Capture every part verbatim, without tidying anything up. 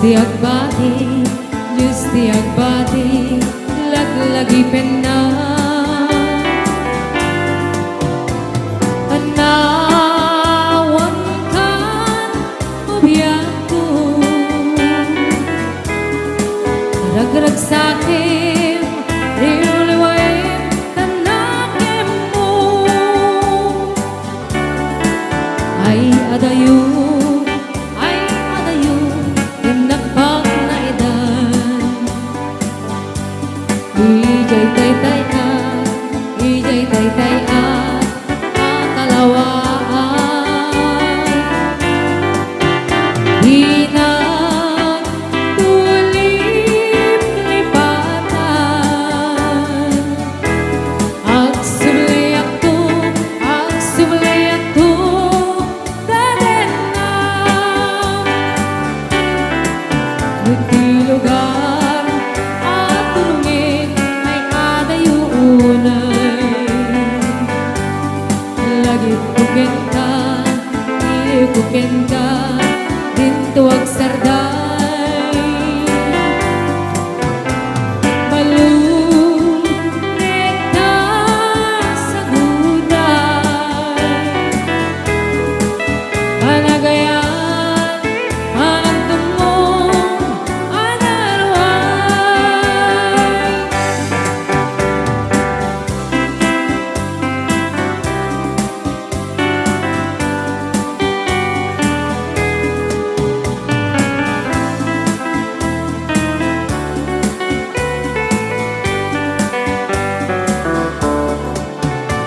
Ti agbati, Dios ti agbati, laglagipenna. Anawankan, biagko. Ragragsakem, liwliwaem, kanakemmo. Ay adayo, ay adayo, ti napagnaedan. Idiay taytay-at, idiay taytay-at a kalawaan. Dinak tuliplipatan. Agsubliakto, agsubliakto, Tadenna. Iti lugar a turongek ay adayo unay. Lagipko kenka, iliwko kenka, dinto agsarday. Balumekta saguday. Panagayan, panagtumong, anaruay.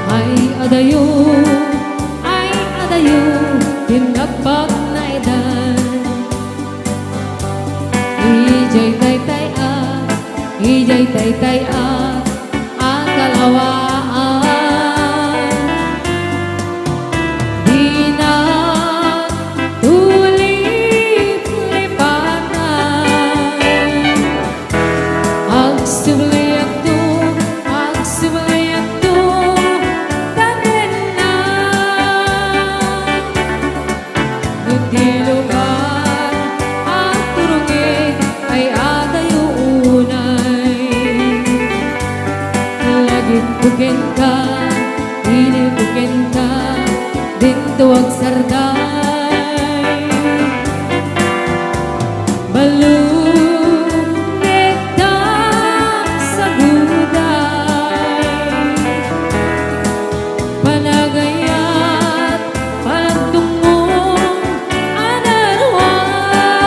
Ay adayo, ay adayo, ti napagnaedan. Idiay taytay-at, idiay taytay-at a kalawaan. Dinak tuliplipatan. Agsubliakto, agsubliakto, tadenna. Iti lugar a turongek ay adayo unay. Lagipko kenka, iliwko kenka, dinto agsarday. Balumekta saguday. Panagayat, panagtumong, anaruay.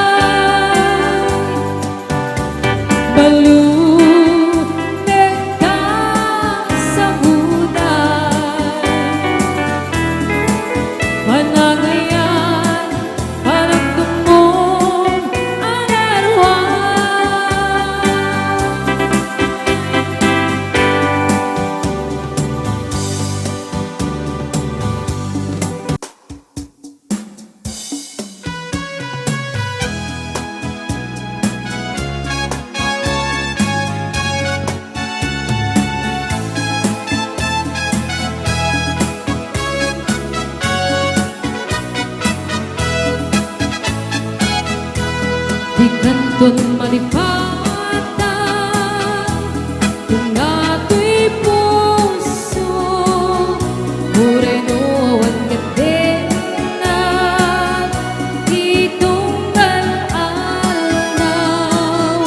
Balumekta saguday. Panagayat, panagtumong, anaruay. Dikanton malipatan, tunggal toy puso, uray no awan ket dinak, itunggal aldaw,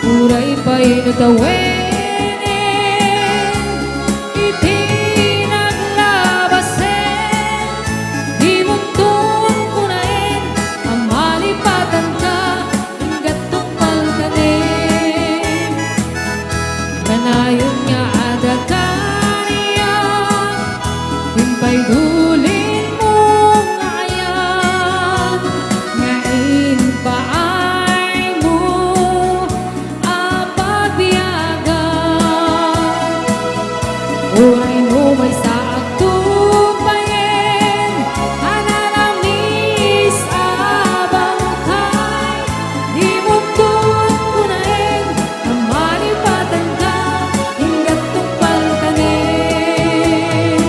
uray pay no tawen, iti naglabasen, dimonton kunaen a malipatanka, ingga't tungpalkanen. Kanayon nga adda kaniak, impaydulin mo nga ayan, nga impaay mo a pagbiagan. Uray no maysa a tupayen a naramis a bangkay, dimonton kunaen a malipatanka, ingga't tungpalkanen.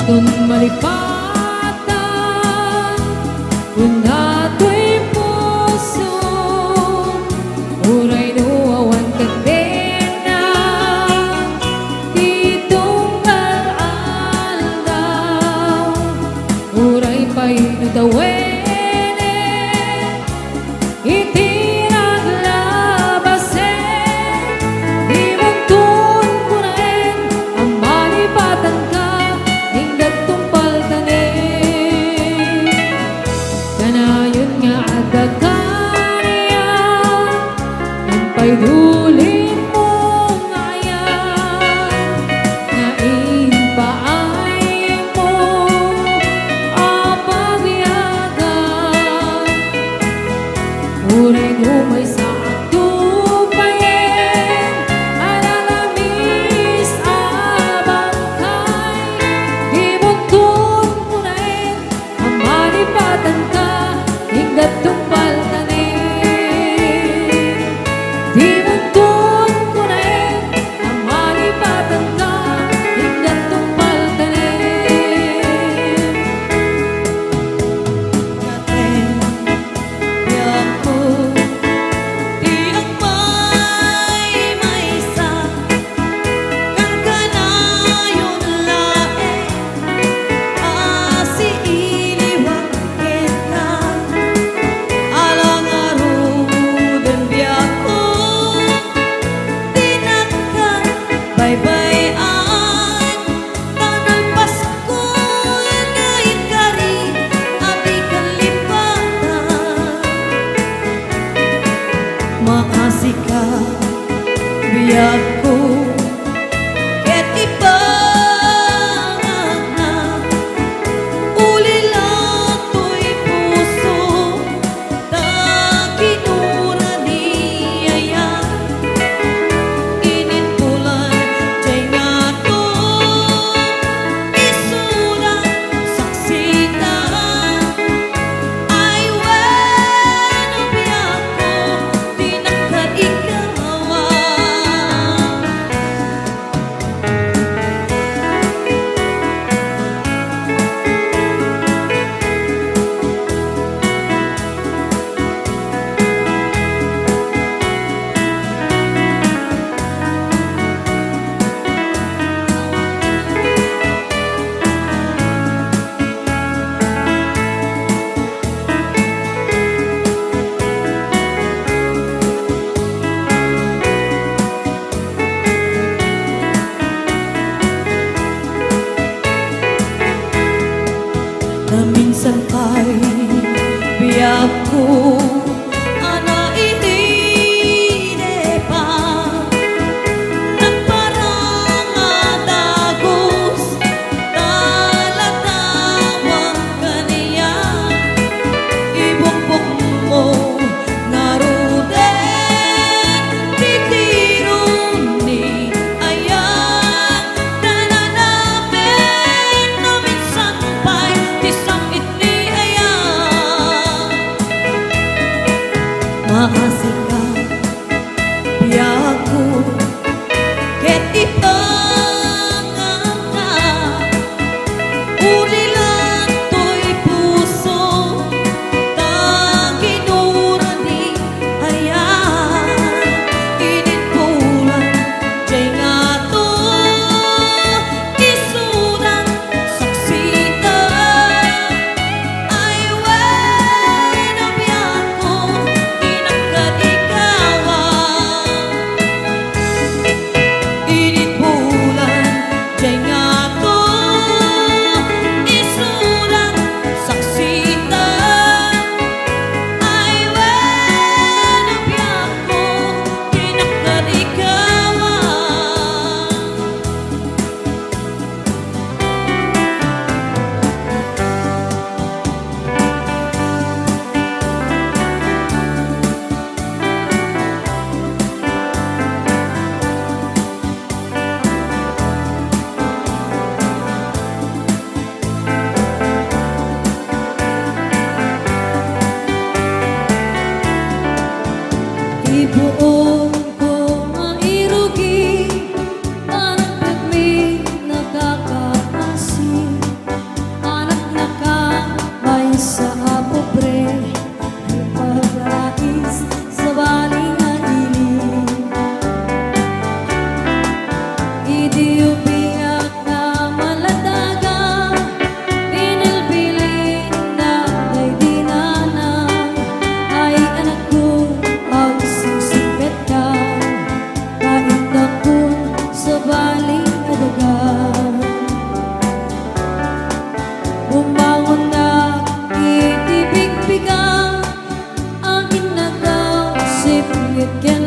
Ton malipatan, kuna toy puso, uray no awan kandena, ti tunggal aldaw, uray pay no tawen, iti naglabasen, dimonton kunaen a malipatanka, ingga't tungpaltanen. Kanayon nga adda kaniak, impaydulimo nga ayan, nga impaaymo a pabiagan. Uray no maysa a tupayen a nalamis a bangkay, dimonton kunaen a malipatanka, ingga't tungpaltanen. Dimonton kunaen a malipatanka, ingga't tungpaltanen. Biagko, ti agmaymaysa, kankanayon laeng a siiliwak kenka. Ala ngaruden, biagko, ti nagkabaybay-an, ta nalpasko nga inkari a di kalipatan. Maasika, biagko, ket ipangangak, ulila toy puso, ta kinuna ni aya, init bulan, jay ngato, isuda, saksita. Ay wenno, biagko, ti nagkad-igawa. Naminsan pay, biagko, a nairidepan, nagparang a dagus, ta latawak kaniak, ibukbokmo ngaruden ti tironi aya, ta nanamit naminsan pay ti sam-it ni aya. Maasika, biagko, ket ipangangak, ulilan toy puso, ta kinuna ni aya, init bulan, jay ngato, isuda, saksita. Ay wenno, biagko, ti nagkad-igawa. Init bulan, jay ngato, isuda, saksita. Ay wenno, biagko, ti nagkad-igawa. Ibuong ko nga irugi, panagpetmi nakakaasi. Ket ken